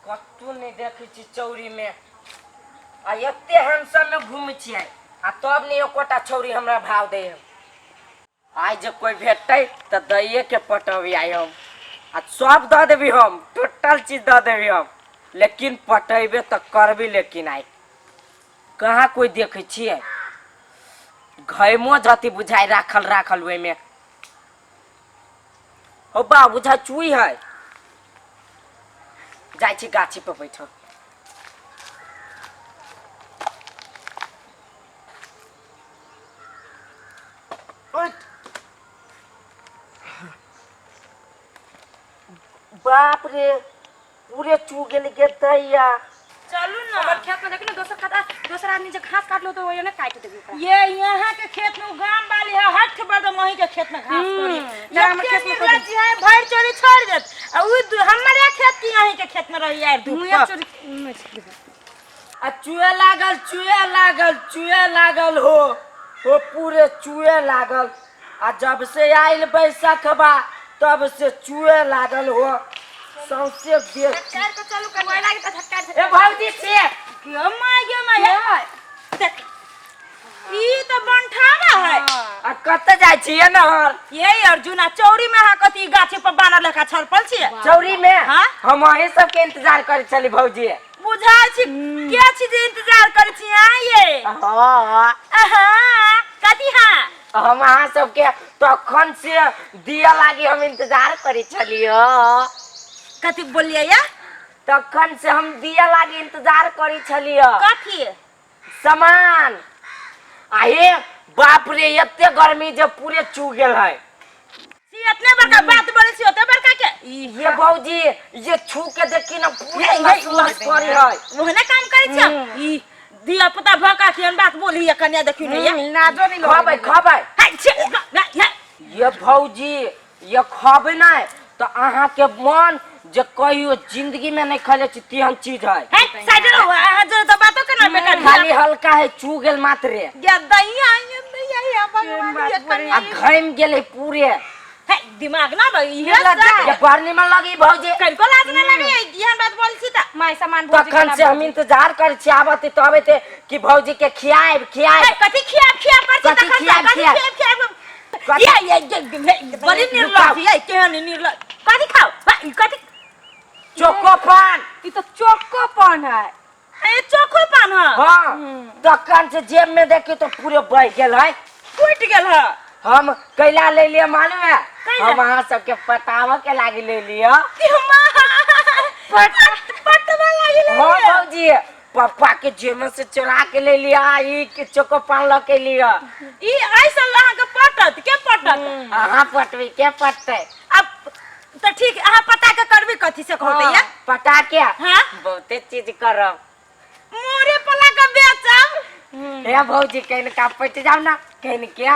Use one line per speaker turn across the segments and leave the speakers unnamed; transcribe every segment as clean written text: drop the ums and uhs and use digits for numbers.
कतहु नहि देखै छी चौरीमे आ एते हैंडसम मे घूमै छियै आ तब नहि एकोटा छौरी हमरा भाव दै है। आइ जे कोइ भेटतै तऽ दैये के पटबी आइ हम आ सब दऽ देबी हम टोटल चीज दऽ देबी हम लेकिन पटेबे तऽ करबी लेकिन आइ कहाँ कोइ देखै छियै घैमो जति बुझाइ राखल राखल ओहिमे हो बा बुझाइ चुई है जाइ छी गाछी पर बैठल बाप रे पूरे चू गेल गे दैया
चलू ना
हमर खेत में देखी ना दोसर खाता दोसर आदमी जे घास काटलो तो ओने काट देबी ओकरा।
ये यहाँ के खेत में उ गाम वाली है हट के बर्द वहीं के खेत में घास करी
ना, हमर खेत में
निर्लज है भर चोरी छोड़ देत आ उ हमारे खेत की यहीं के खेत में रही यार धूप
मुँहे
पर।
चोरी नहीं छेड़ी।
आ चुए लागल चुए लागल चुए लागल हो हो पूरे चुए लागल आ जब से आयल बैसखबा तब से चुए लागल हो सौंसे देह
झटकार के चलू कनिया लागे त झटकार
ए भौजी से
गे my गे my देख ई तो बनठावा है
आ कतऽ जाइ छियै नहर
ये अर्जुन आ चौरी में अहाँ कथी गाछी पर बानर लेखा छड़पल छियै
चौरी में
हाँ?
हम अहीं सबके इंतजार करै छली भौजी
बुझाइ छी के छी जे इंतजार करै छी अहाँ ये
हाँ
अहाँ कथी हाँ
हम अहाँ सबके तखन से दिया लागी हम इंतजार करै छलियै
कथी बोलिए या
तखन से हम दिया लागी इंतजार करै छलियै
कथी
सामान आ हे बाप रे एते गर्मी जे पूरे चू गेल है
छी इतने बड़का बात बोलै छी ओते बड़का के
ई ये भौजी ये छू के देखी ना पूरे लस लस करी है
ओहने काम करै छी ई धिया पुता भका के बात बोली या कन्या देखी ने या
नाजो नहीं
खबै खबै
हाय छे ना ना
ये भौजी ये खबै नहि तऽ अहाँके मन जे कहियो जिंदगी में नहीं खैले छी तेहन चीज है
हे साइड रहो अहाँ जो तो बातो केना बेकार
खाली हल्का है चू गेल मात्रे
या दैया या दैया या भगवान ये कन्या
आ घाम गेलै पूरे
हे दिमाग ना बा इहे
ये बड़ निमन लगी भौजी
कनको लाज ना लगे एहन बात बोल छी त
माय सामान भौजी
तखन से हम इंतजार करै छी आबत तऽ अबैत कि भौजी के खियाएब
हे
खियाएब
कथी खियाब खियाब कर छी
कथी
तखन से
खियाब,
कथी
खियाब?
खियाब खियाब
कथी?
ये ये ये बड़ी निर्लज ये केहन निर्लज कथी खाओ हा, ई कथी
चोको पान
ई तो चोको पान है
ए चोखो पान ह
हाँ तखन से जेब में देखी तो पूरे बह गेल है
टूट गेल ह
हम कैला ले लिया मालूम है
कैला?
हम अहाँ सबके पटाबऽ के लागी ले लिया
पट पटवा लागि ले
हाँ भौजी पप्पा के जेब में से चुरा के ले लिया ई के चोको पान लऽ के लिया
ई ऐसा अहाँ के पटत के पटत
अहाँ पटबी के पटतै
अब तऽ ठीक अहाँ पटा के करबी कथी से कहते या
पटा के
हाँ
बहुते चीज करब
मोरे पला के बेचब
हे भौजी कनिका पटि जाउ ना कनिके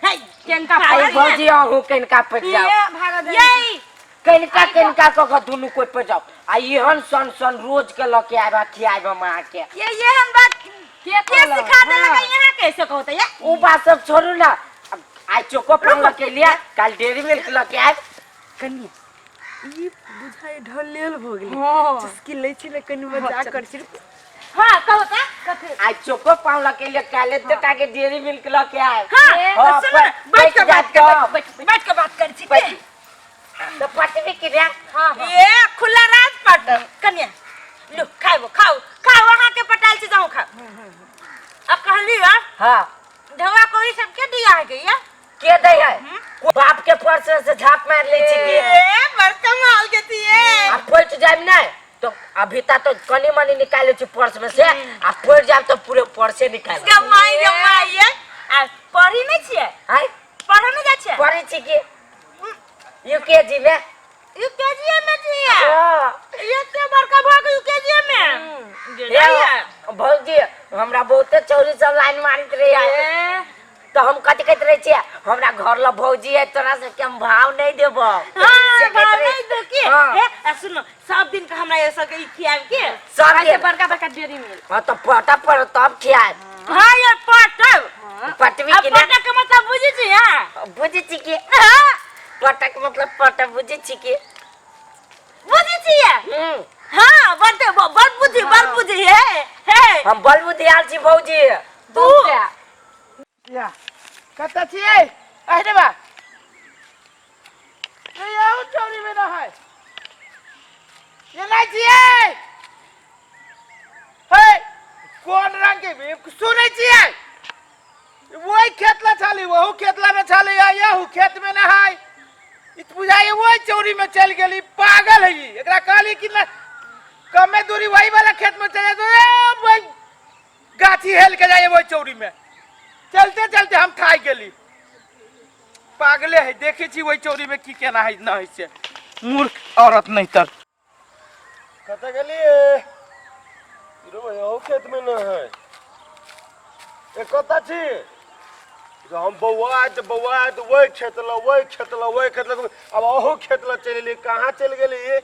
हे
केनका
अरे
पान
भौजी अहूँ कनिका पटि जाउ
ये भागा दे
ये
कनिका कनिका कऽ कऽ दुनू कोइ पटि जाउ आ एहन सन सन रोज के लऽ के आयब आ खियायब हम अहाँके
ये ये हम बात
के
के
कहलक?
सिखा देलक
हाँ।
यहाँ कैसे कहते या
ओ बात सब छोड़ू ना अब आइ चोको पान लऽ के लिया काल्हि डेयरी मिल्क लऽ के आयब
कनिया ई बुझाइ ढलेल भऽ गेलै
हाँ।
चुस्की लै छी ने कनि मजाक करै छी
हां कहो त कथी
आइ चोको पान लऽ के लिया काल्हि एतेटा के डेयरी मिल्क लऽ के आयब
हां
हाँ,
तो सुन बैठ के
पटि
बात
जायत
कर
तब।
बैठ बैठ के बात कर छी
पटि- तऽ पटबी कि रे
हाँ हाँ
ये खुला राज पट कन्या लो खाओ खाओ खाओ अहाँ के पटाल छी जाओ खाओ अब कहली हा
हाँ
ढवा कोई सब के दिया है गया
के दै है बाप के पर्स से झाप मार लै छी की
ए बड़ कमाल के थिए
आ पलट जायब नहि तो अभी ता तो कनी मनी निकाले छी पर्स में से आ पड़ जायब तो पूरे पर्से निकाल
गमाई गमाई ये आ पढ़ी नहीं छिए
आय
पढ़े नहीं जाय छिए
पढ़ै छी की यूकेजी में
यूकेजी में छिए
हाँ।
एते बड़का भऽ के यूकेजी में
हे, भौजी हमरा बहुते चौरी सब लाइन मारैत रहे तऽ हम कथी कहैत रहै छियै हमरा घर लग भौजी है तोरा सबके हम भाव नहि देबौ
हाँ,
से कहैत
भाव
रहै।
नहीं दो के
हाँ।
हे आ सुनो सब दिन के हमरा ये सबके ई खियाब के
सब
ऐसे
दिन।
बड़का बड़का डेयरी मिल्क
हाँ तऽ पटा पर तब खियाब
हाँ ये पटब
पटवी
अब
कि ना
पटक के मतलब बुझी छी हाँ
बुझै छी कि
हाँ
पटक मतलब पट बुझै छी कि
बुझै छियै?
हम्म।
हाँ, बड़ बड़ बुद्धि, बड़ बुद्धि हे हे।
हम बड़ बुद्धियार छी भौजी।
तू
या कतऽ छियै? अहिने बा यौ, चौरी में ना है ये, नहीं छियै। हे, कोन रंग के सुनै छियै? वही खेत ला छाली, वहू खेत ला में छाली, आ यहू खेत में ना है। ई त बुझाइए वही चौरी में चल गेली। पागल है ई। एकरा कहली कि ना कमे दूरी वही वाला खेत में चले तो ए, वही गाछी हेल के जाइए, वही चौरी में चलते चलते हम थाक गेली। पागले है। देखे छी वही चौरी में की केना है न है से। मूर्ख औरत नहीं तर।
कतऽ गेलियै रो? यहो खेत में न है। ए, कतऽ छी? जे हम बौआइत बौआइत ओहि खेत लग, ओहि खेत लग, ओहि खेत लग, आब अहू खेत लग चलि एलियै। कहाँ चलि गेलियै?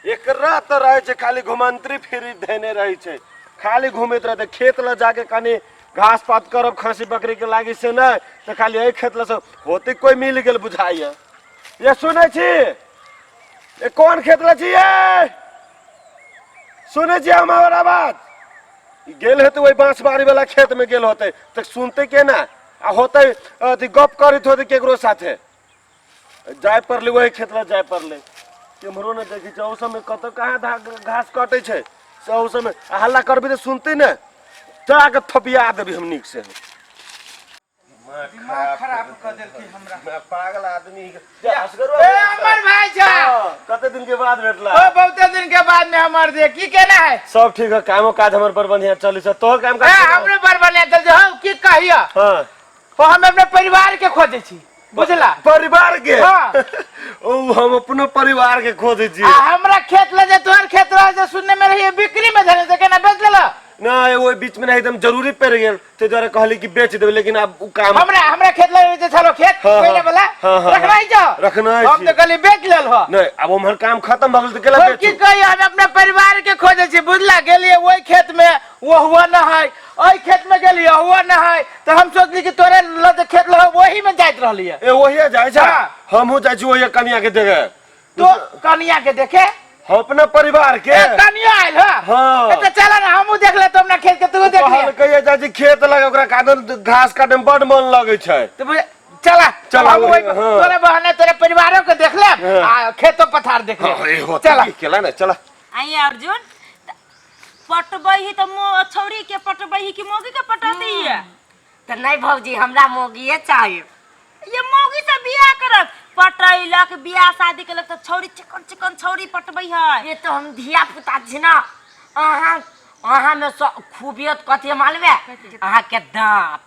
एकरा तऽ रहै छै खाली घुमंत्री फिरी धेने रहै छै, खाली घुमैत रहतै। खेत लग जाके कनि घास पात करब खस्सी बकरी के लागी से नहि तऽ खाली एहि खेत लग से होते कोइ मिल गेल बुझाइए। ये, सुनै छी? ये, कोन खेत लग छी? ये, सुनै छी हमर आवाज? ई गेल हेतै ओहि बाँसबाड़ी वाला खेत में गेल होतै तऽ सुनतै केना? आ होतै अथी गप करैत होतै केकरो साथे। जाय पड़लै वही खेत लग जाय पड़लै। केम्हरो नहि देखै छै। ओहि सबमे कतऽ कहाँ घास कटै छै से ओहि सबमे। आ हल्ला करबै तऽ सुनतै ने, जाके थपिया देबै हम नीक से।
दिमाग खराब कऽ देलकै हमरा।
मैं पागल आदमी।
ए, अमर भाई छा।
कते दिन के बाद भेटला?
ओ, बहुते दिन के बाद में हमर दे की केना है?
सब ठीक है। कामो काज हमर बड़ बढ़िया चलै छै। तोहर काम
ए,
काज केना?
हमरो बड़ बढ़िया चल छै। हौ, की कहिया?
हाँ।
ओ, हम अपने परिवार के खोजै छी, बुझला?
परिवार के?
हाँ।
ओ, हम अपनो परिवार के खोजै छी।
आ हमरा खेत ले जे तोहर खेत रहे से सुनने में रहिए बिक्री में धरे से, केना बेच लेला?
ना, ओहि बीच में ना एकदम जरूरी पड़ गेल, ताहि दुआरे कहली कि बेच देबै, लेकिन आब उ काम
हमरा हमरा खेत ले जे छलो खेत
हाँ,
पहिले
हाँ।
वाला
हाँ, हाँ,
रखना ही जाओ।
रखना ही
हम
छी।
तो कहली बेच लेल हो।
नहीं, आब उम्हर काम खत्म भऽ गेल तऽ केला
हम की
बेचू?
कही, हम अपना परिवार के खोजे छी, बुझला? गेलिए ओहि खेत में, वो हुआ न है। ओहि खेत में गेलिए, हुआ न है। तो हम सोचली कि तोरे लग जे खेत लग वही में जाइत रहलिए।
ए, ओहिए जाइ छै।
हाँ।
हमहूँ जाइ छी ओहिए कनिया के देखे।
तो कनिया के देखे?
हम अपना परिवार के।
ए, कनिया आयल है?
हाँ।
ए, तो चला ना, हमहूँ देख ले तो अपना खेत के, तू देख ले।
कहलकै जाइ छी खेत लग, ओकरा कादन घास काटे में बड मन लगै छै।
तो चला।
चला,
हम वही
हाँ।
तोरे बहाने तोरे परिवारों के देख ले
हाँ।
आ खेतो पथार देख ले।
हाँ, ए, होतै।
चला।
की केला ने, चला।
आइए अर्जुन, पटबै ही तऽ मो छौरी के पटबै ही कि मौगी के पटौती है?
तऽ नहि भौजी, हमरा मौगिए चाही।
ये मौगी से बियाह करब, पटैलक बियाह शादी केलक तऽ छौरी चिकन चिकन छौरी पटबै है।
ये तो हम धिया पुता छी ना। अहाँ अहाँ में खूबियत कथी मालूम है? अहाँ के दांत।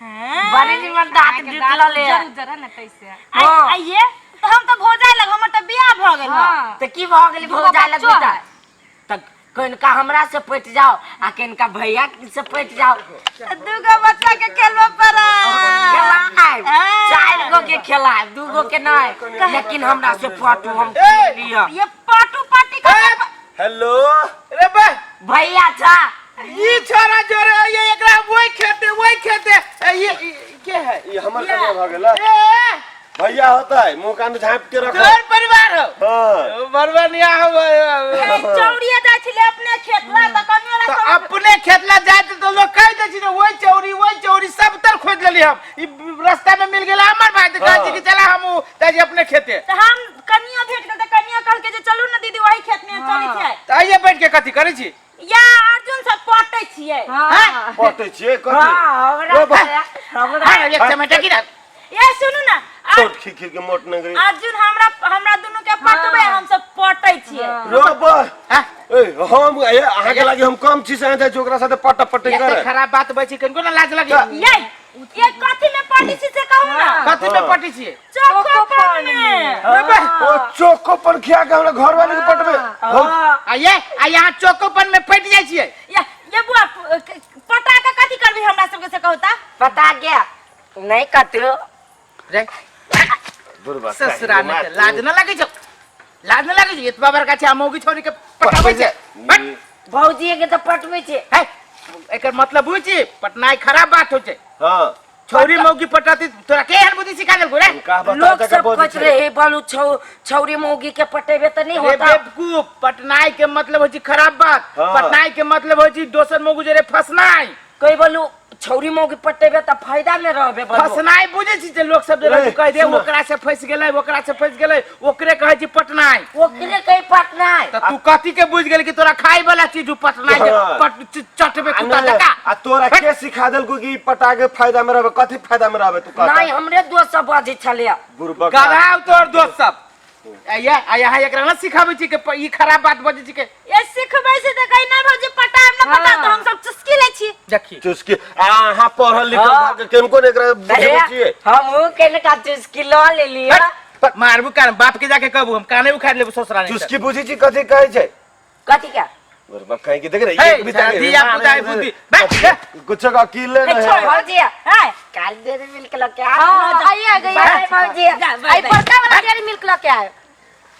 हैं?
बड़ी निमन दांत निकलल है।
जरूर जरा ने कैसे।
हाँ।
आइए तऽ हम तऽ भौजाइ लग, हमर तऽ बियाह भऽ गेल हँ।
हाँ।
तऽ की भऽ गेल?
दूगो
भौजाइ
बच्चो
लगबी
है।
तऽ कनिका हमरा से पटि जाओ आ कनिका भैया से पटि जाओ।
तऽ दूगो बच्चा के खेलबऽ पड़त।
खेलायब।
हाँ।
चारि गो के खेलायब, दू गो के नहीं, लेकिन हमरा से पटू हम
ए!
लिअ।
ये पाटू पाटी का
हेलो।
रे बा।
भैया छा।
ई छोरा जोरे ये एकरा वही खेते वही खेते। ए, ये के है?
ई हमर कनिया भऽ गेल।
ए,
भैया होता है, मुंह कान झाँप के रखो।
तोहर परिवार हो?
हाँ।
बड़ बढ़िया हो।
चौड़िया जाइ छलै अपने खेत ला तऽ कनिया ला
तो अपने खेत ला जाइत तो लोग कह दै छै वही चौरी वही चौरी, सब तर खोज लेली हम। ई रास्ता में मिल गेला हमर भाई तऽ कहै छै कि चला हम जाइ छी अपने खेते।
तऽ हम कनिया भेट गेल तऽ कनिया कहलकै जे चलू ने दीदी, वही खेत में चलै छियै।
तऽ आइए बैठ के कथी करै छी?
या अर्जुन सब पटै छियै।
हाँ।
पटै छियै कथी?
हाँ, हमरा
ओ बा-
हमरा
हाँ, एक चमेटा गिरा।
ए, सुनू ना।
छोट खिखिर के मोट नगरी।
अर्जुन हमरा हमरा दुनू के पटबै, हम सब पटै छियै।
रो बा।
हाँ।
ए, हम ए, अहाँके लागी हम कम छी से अहाँ जाइ छी ओकरा साथे पटा पटी
एते
करे?
खराब बात बजै छी, कनिको ना लाज लगे?
ये ये कथी में पटै छी से कहू ना।
कथी में पटी छियै?
चोकोपन में।
रे बा।
ओ, चोको पर खिया के हमरा घर वाले के पटबे हम?
आ ये आ यहाँ चौकोपन में पटि जाइ छियै।
ये ये बुआ, पटा के कथी करबी हमरा सबके से कहू ता?
पता गया नहीं कतरो।
रे।
बुढ़बा।
ससुरा में तऽ लाज न लगै छौ? लाज न लगै छौ? एतबा बड़का छै आ मौगी छौरी के पटाबै छै? हट।
भौजी के तऽ पटबै छै।
है, एकर मतलब बुझ छी, पटनाइ खराब बात होइ छै।
हाँ।
छौरी मौगी पटाती तोरा के एहन बुद्धि सिखा देलको रे?
का बता
लोग
के
सब
बोलै
कहत
छै।
रहे बालू छौ छौरी मौगी के पटेबे त नहीं
रे
होता।
बेवकूफ, पटनाई के मतलब होइ छै खराब बात।
हाँ।
पटनाई के मतलब होइ छै दोसर मौगी जरे फसनाई।
कई बोलू छौरी मौगी पटेबे त फायदा में रहबे बोलू।
फसनाई बुझै छी जे लोग सब जे
ए,
कह दे
सुनो।
ओकरा से फंस गेलै, ओकरा से फंस गेलै, ओकरे कहै छै पटनाई।
ओकरे कई पटनाई।
त तू कथी के बुझ गेल कि तोरा खाए वाला चीज उ पटनाई के
हाँ।
पट चटबे
आ
कुत्ता
नहीं,
जका।
आ तोरा के सिखा देलको कि पटा के फायदा में रहबे? कथी फायदा में रहबे तू कहता?
नहीं, हमरे दोस्त सब बाजै छलै।
बुड़बक
गधाव तोर दोस्त सब आया आ यहाँ एकरा ना सिखाबै छी के ई खराब बात बजै छी के।
ए सिखबै छै तऽ कहि नहि भौजी पटाब ना पटा तऽ हम सब चुस्की लै छी।
देखी
चुस्की आ अहाँ पढ़ल लिखल
हाँ।
भऽ के केनको ने एकरा बुझबै छियै?
हमहूँ कनिका चुस्की लऽ लेलियै।
मारबू कान बाप के जाके कहबू, हम काने उखाड़ लेबू ससुरा नहीं।
चुस्की बुझै छी कथी कहै छै?
कथी के?
बुड़बक कहीं के देख रे
हे,
एक भी ताके
धिया पुता है बुद्धि। बैठ, हे।
कुछ का अकीले नहीं
छोड़
है।
भौजी,
हाय
काल डेरी मिल्क लऽ के
हाँ, आइए गई
बाय भौजी।
जा, बाय,
आई
बाय।
बड़का वाला डेयरी मिल्क लके आए।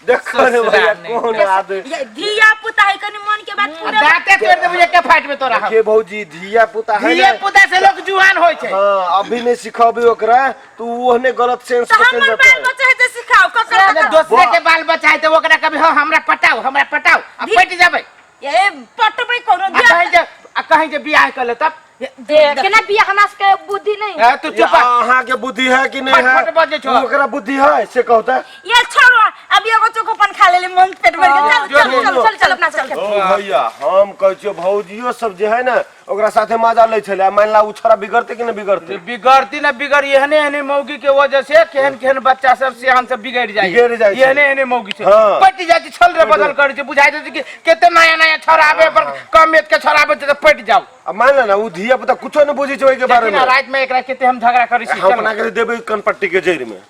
देखो रे भैया
ससुरा नहीं।
कौन आदमी।
ये धिया पुता है कनि मन के बात पूरे
दांते तोड़ देबू एक फाइट में तोरा हम।
देखिए भौजी धिया पुता है
धिया
ना।
पुता से लोग जुआन होय छै।
हाँ अभी नहीं सिखबी ओकरा तो ओहने गलत सेंस
तऽ
पे चल
हमर
जेतै।
बाल बच्चा है जे सिखाओ ककर
ने
ककर।
दोसरे के बाल बच्चा है तो ओकरा कभी हाँ हमरा पटाओ हमरा पटाओ आ पट जाबै।
ए पटबै कोनो
आ
धिया
कहीं जे आ कहीं जे बियाह कर ले तब
केना बियाह? हमरा सबके बुद्धि नहीं।
ए, तू
ये
चुप रह।
अहाँ के बुद्धि है कि नहीं है?
फट बजै छौ।
ओकरा बुद्धि है से कहता।
ये छोड़ो, अभी एगो चोकोपन खा लेली मन पेट भर गेल। चल चल चल चल चल अपना चल।
ओ भैया हम कहै छियौ भौजियो सब जे है ने ओकरा साथे मजा लै छलै, आ मान ला उ छोरा बिगड़तै कि नहि बिगड़तै?
बिगड़ती ना बिगड़, एहने एहने मौगी के वजह से केहन केहन बच्चा सब सियान सब बिगड़ जाय,
बिगड़ जाइ छै।
एहने एहने मौगी से
हाँ।
पटि जाइ छै, छल रे बदल करै छै, बुझाइ छै कि कते नया नया छोरा आबे पर कम एज के छोरा आबे छै तऽ पटि जाउ।
आ मान ला ना उ धिया पुता कुछो नहि बुझै छै ओहि के बारे
देखी
में।
ना राति में एकरा कते हम झगड़ा करै छी।
हम
चल
बना के देबै कनपट्टी के जड़ि में।